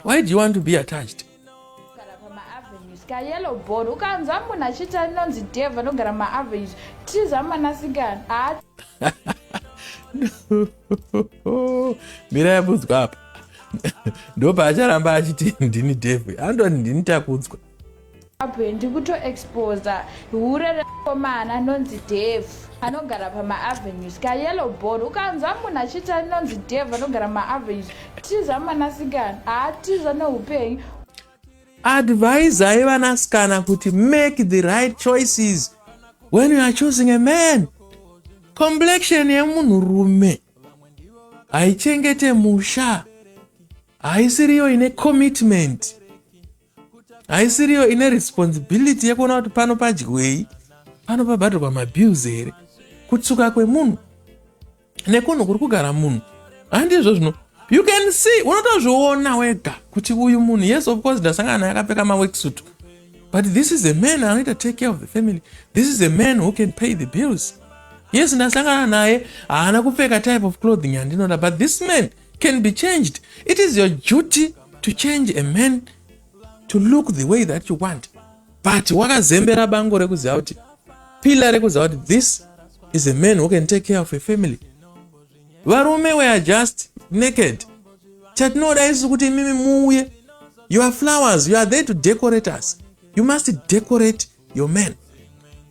Why do you want to be attached? Gara pamaavenues kayellow bone. Ukanzwa munhu achiita inonzi Dev anogara maavenues, tiza mwanasikana, haa. Mira, yabudzwa apa, ndopaacharamba achiti ndini Dev, anototi ndini Takudzwa. Zimbabwe, ndikutoexposa hure rekomana anonzi Dev anogara pamaavenues kayellow bone. Ukanzwa munhu achiita inonzi Dev anogara maavenues, tiza mwanasikana, haa, tiza neupenyu. Advisai vanasikana kuti make the right choices when you are choosing a man. Complexion yemunhurume haichengete musha, haisiriyo ine commitment, haisiriyo ine responsibility yekuona kuti pano padyei, pano pabhadharwa mabills here. Kutsuka kwemunhu nekunhu kuri kugara munhu handizvo zvino. You can see, unotozviona wega kuti uyu munhu, yes, of course ndasangana naye akapfeka maworksuit, but this is a man anoita take care of the family. This is a man who can pay the bills. Yes, ndasangana naye, haana kupfeka type of clothing yandinoda, but this man can be changed. It is your duty to change a man to look the way that you want, but wakazembera bango rekuziva kuti, pillar rekuziva kuti this is a man who can take care of a family. Varume, we are just naked. Chatinoda isu kuti imimi muuye. You are flowers, you are there to decorate us. You must decorate your man.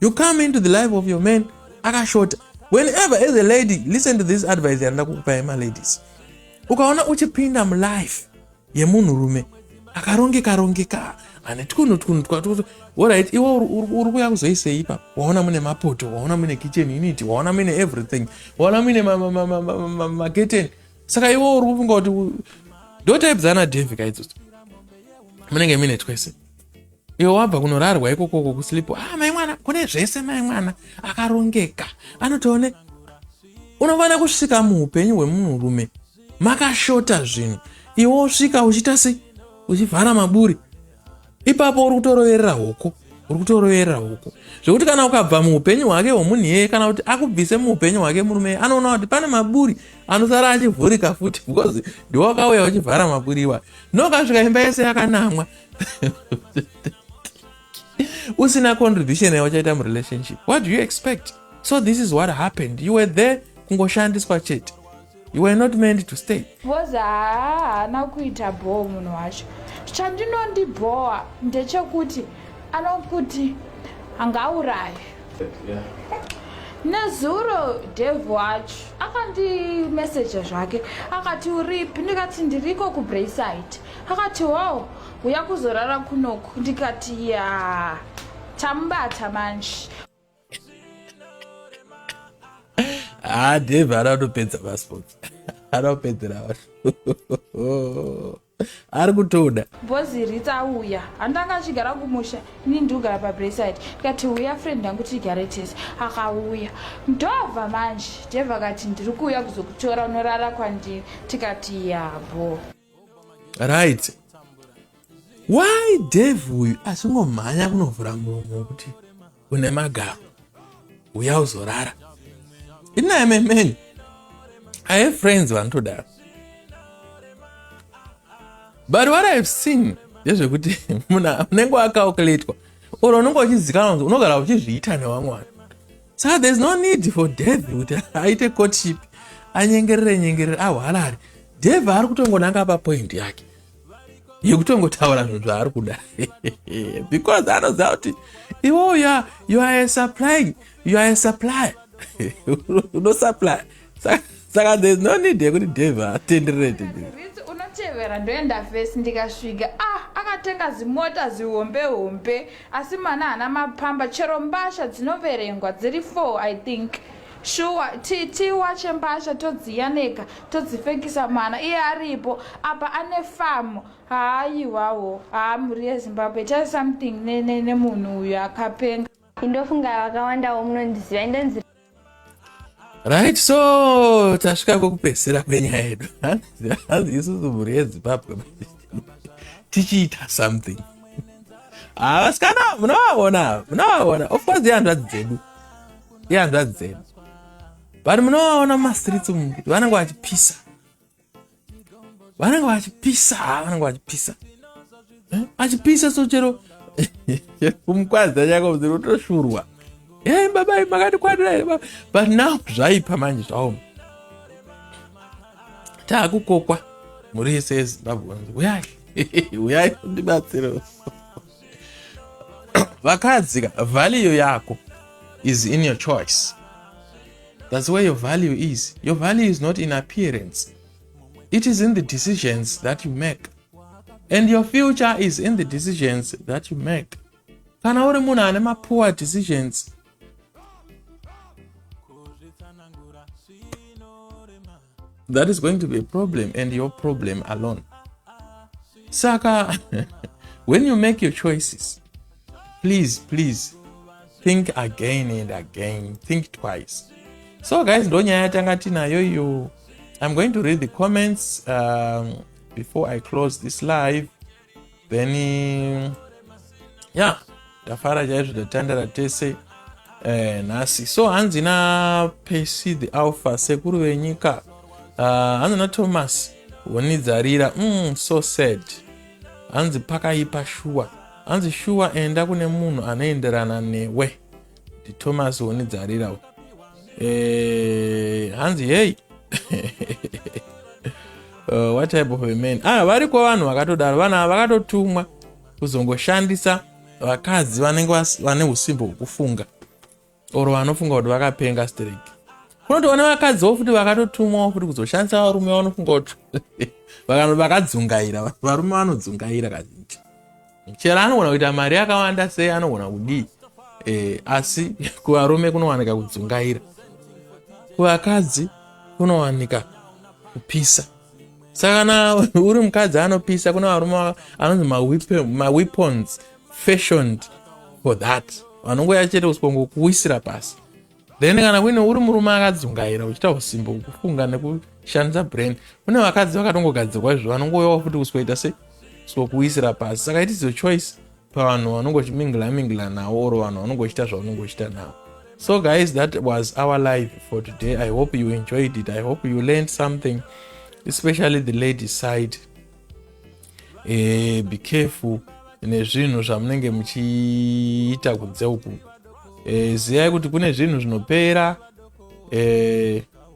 You come into the life of your man akashota. Whenever, as a lady, listen to this advice yandida kukupai, maladies. Ukaona uchipinda mulife yemunhurume akarongeka rongeka, ane twunhu twunhu twatu, alright, iwe uri kuya kuzoisei ipapo? Waona mune mapoto, waona mune kitchen unit, waona mune everything, waona mune maketeni. Saka iwe uri kufunga kuti ndo type dzana Davi kaidzodzo, munenge mine twese. Iwe wabva kunorarwa ikokoko kusleep. Ah, mai mwana, kune zvese, mai mwana akarongeka, anotoone. Unofanira kusvika muupenyu hwemunhurume makashota zvinhu, iwe wosvika uchiita sei? Uchivhara maburi ipapo. Uri kutoroverera hoko, uri kutoroverera hoko, zvekuti kana ukabva muupenyu hwake hwomunhu iyeye, kana kuti akubvise muupenyu hwake murume, anoona kuti pane maburi anosara achivhurika futi, because ndiwe wakauya uchivhara maburi iwa. Nokasvika imba yese yakanamwa, usina contribution yauchaita murelationship, what do you expect? So this is what happened. You were there kungoshandiswa chete. You were not meant to stay. Because haa, haana kuita bhoo munhu wacho. Chandinondibhowa ndechekuti anokuti angaurayi. Nezuro Dev wacho akandimeseja zvake, akati, "Uripi?" Ndikati, "Ndiriko kuBraeside." Akati, "Wow, uya kuzorara kunoku." Ndikati, "Ya, tamubata manje." Ah, Dave ada kutopedza masports, ada kupedzera vanhu, ari kutoda. Bhozi ritsauya, handanga achigara kumusha, ini ndikugara paBraeside. Ndikati, "Uya, friend yangu, tigare tese." Akauya. Ndobva manje Dave akati, "Ndiri kuuya kuzokutora, unorara kwandiri." Tikati, "Yabo." Right, why Dave uyu achingomhanya kunovhura muromo wekuti une magaro, uya uzorara? Inaye memeni, I have friends vanotodaro, but what I've seen ndezvekuti munhu unenge wakacalculatwa or unenge uchizikanwa kuti unogara uchizviita nevamwe vanhu. Saka there is no need for Dave kuti aite courtship, anyengerere nyengerere, ahwarare. Dave ari kutongonanga papoint yake yekutongotaura zvinhu zvaari kuda, because anoziva kuti iwo you are a supplying, you are a supplier, unosupply. Saka there is no need yekuti Dave atenderere tenderere. Ritsi unotevera, ndoenda fesi. Ndikasvika, ah, akatenga zimota zihombe hombe, asi mana haana mapamba. Chero mbasha dzinoverengwa dziri 4, I think. Shuwa tiwache mbasha, todziyaneka, todzipfekisa mwana iye aripo apa ane famu. Haayiwawo, haa, mhuri yeZimbabwe, itai something nemunhu uyu, akapenga. Indofunga vakawandawo munondiziva, indonzi Right, so tasvika kwekupedzisira kwenyaya yedu. Hanzi isusu mhuri yeZimbabwe tichiita something. Ah, vasikana munovaona, munovaona, of course ihanzvadzi dzedu, ihanzvadzi dzedu, but munovaona mumastreets umu kuti vanenge vachipisa, vanenge vachipisa, vanenge vachipisa. Eh, achipisa. So chero kumukwadza chako ziri kutoshurwa. E, babai, makatikwanira here baba? But now zvaipa manje, zvaoma, taakukokwa. Mhuri yese yeZimbabwe, uyai, uyai undibatsire. Vakadzi ka, value yako is in your choice. That's where your value is. Your value is not in appearance, it is in the decisions that you make, and your future is in the decisions that you make. Kana uri munhu ane mapoor decisions, that is going to be a problem, and your problem alone. Saka when you make your choices, please, please think again and again, think twice. So guys, ndo nyaya yatanga tinayo iyo. I'm going to read the comments before I close this live. Then yeah, ndafara chaizvo, tatandara tese. Nhasi so hanzi naPesi the Alpha, sekuru venyika, hanzi naThomas Wonidzarira, so sad. Hanzi pakaipa shuwa. Hanzi shuwa, enda kune munhu anoenderana newe. NdiThomas Wonidzarira. Hanzi hey, what type of a man? Ah, variko vanhu vakatodaro. Vanhu ava vakatotumwa kuzongoshandisa vakadzi vanenge vane usimbo hwekufunga or vanofunga kuti vakapenga stereki. Kunotoona vakadziwo futi vakatotumwawo futi kuzoshandisa varume vanofunga kuti vakadzungaira. Varume vanodzungaira kazhinji. Chero anogona kuita mari yakawanda sei, anogona kudii, asi kuvarume kunowanika kudzungaira, kuvakadzi kunowanika kupisa. Saka kana uri mukadzi anopisa, kuna varume anonzi maweapons fashioned for that, vanongoya chete kusongokuwisira pasi. Then kana kuine uri murume akadzungaira uchiita usimbo kufunga nekushandisa brain, kune vakadzi vakatongogadzirwa izvo, vanongoyawo futi kusikoita se kusikokuwisira pasi. Saka it is your choice pavanhu vanongochimingla mingla navo or vanhu vanongochita zvaunongochita navo. So guys, that was our live for today. I hope you enjoyed it. I hope you learned something, especially the lady side. Be careful nezvinhu zvamunenge muchiita kunze uku. Zivai kuti kune zvinhu zvinopera.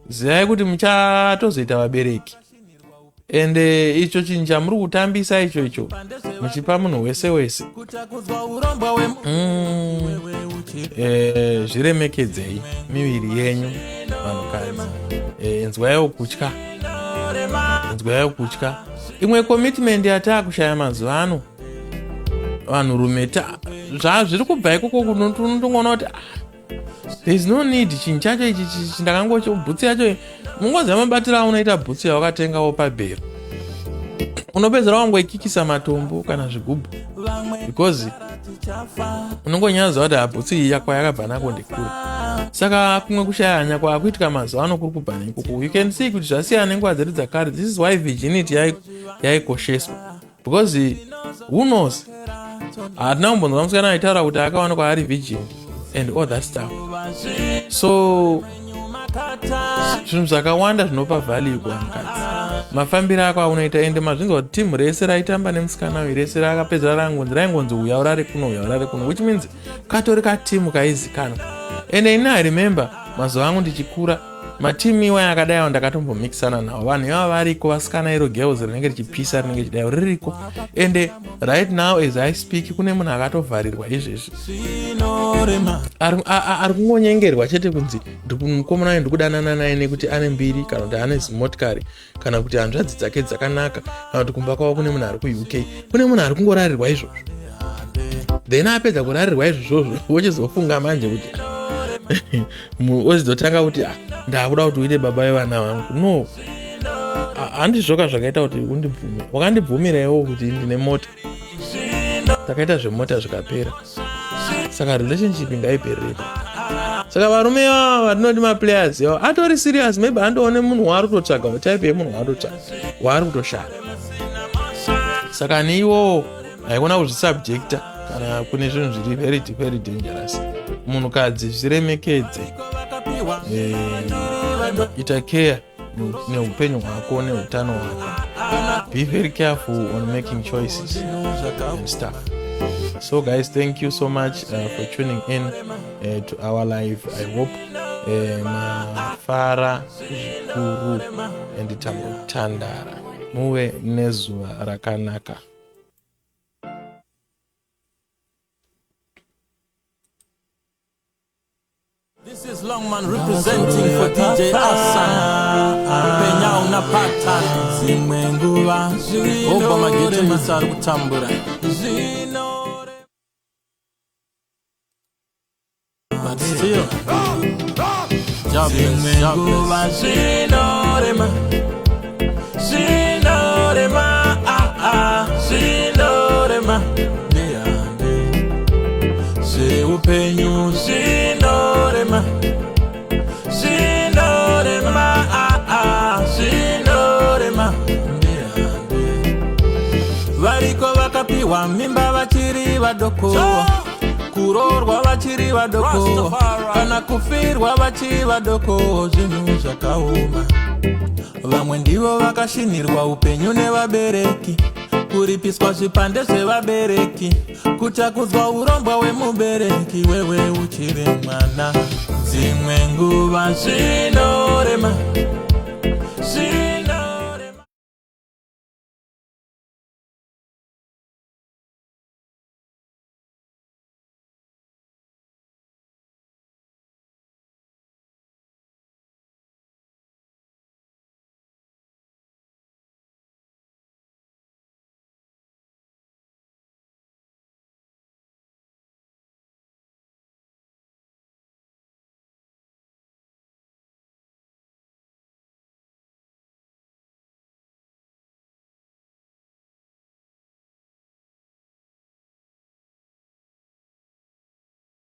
Zivai kuti muchatozoita vabereki, ende icho chinhu chamuri kutambisa icho muchipa munhu wese wese, zviremekedzei miviri yenyu, vanhukadzi. Inzwaiwo kutya, inzwaiwo kutya. Imwe commitment yataakushaya mazuva ano, vanhurume, zvazviri kubva ikoko. Unotongoona kuti, ah, there is no need. Chinhu chacho ichi ndakangocho bhutsu yacho, mungoziva mabatiro aunoita bhutsu yawakatengawo pabhero, unopedzera wangoikikisa matombo kana zvigubhu, because unongonyaziva kuti habhutsu iyi yakwa yakabva nako ndekure. Saka kumwe kushaya hanya kwaakuitika mazuva ano kuri kubva neikoko. You can see kuti zvasiyana nenguva dzedu dzakare. This is why virginity yaikosheswa, because who knows, hatina kumbonzwa musikana aitaura kuti akawanikwa ari virgin and all that stuff. So zvinhu zvakawanda zvinopa value kuvanhukadzi, mafambiro ako aunoita. Ende mazvinzwa kuti timu rese raitamba nemusikana uyu rese rakapedza rangonzi, raingonzi uya urare kuno, uya urare kuno, which means katori katimu kaizikanwa. Ende ini I remember mazuva angu ndichikura, matimu iwaya akadaiwo ndakatombomikisana navo. Vanhu ivava variko, vasikana. Iro girls rinenge richipisa, rinenge richidaiwo, ririko. Ende right now as I speak, kune munhu akatovharirwa izvezvi ari kungonyengerwa chete kunzi mukomana uyu ndikudanana naye nekuti ane mbiri, kana kuti ane zimotikari, kana kuti hanzvadzi dzake dzakanaka, kana kuti kumba kwavo kune munhu ari kuUK. Kune munhu ari kungorarirwa izvozvo. Then apedza kurarirwa izvozvozvo, wochizofunga manje kuti wozotanga kuti, ah, ndakuda kuti uite baba vevana vangu. No, handizvoka zvakaita kuti undibvume. Wakandibvumira iwo kuti ndine mota, takaita zvemota zvikapera. Saka relationship ngaiperepo. Saka varume ivava vatinoti maplayers ivo atori serious, maybe andoone munhu waari kutotsvaga, type yemunhu waari kutotsvaga, waari kutoshaya. Saka neiwowo haikona kuzvisubjecta kana kune zvinhu zviri very very dangerous. Munhukadzi, zviremekedze. Ita care neupenyu hwako neutano hwako. Be very careful on making choices and stuff. So guys, thank you so much for tuning in to our live. I hope mafara zvikuru and tambotandara. Muve nezuva rakanaka. This is Longman representing for DJ Hassan. Penya unapata dzimwe nguva obva mageto ese ari kutambura, but still dzimwe nguva zvinorema, zvinorema, ah, ah, zvinorema. Ndiyande zveupenyu zvinorema, zvinorema, ah, ah, zvinorema. Ndiyande variko vakapiwa mimba vachiri vadoko. Kuroorwa vachiri vadoko kana kufirwa vachiri vadoko, zvinhu zvakaoma. Vamwe ndivo vakashinhirwa upenyu nevabereki, kuripiswa zvipande zvevabereki, kutakudzwa urombwa hwemubereki wewe uchiri mwana. Dzimwe nguva zvinorema, zvinorema.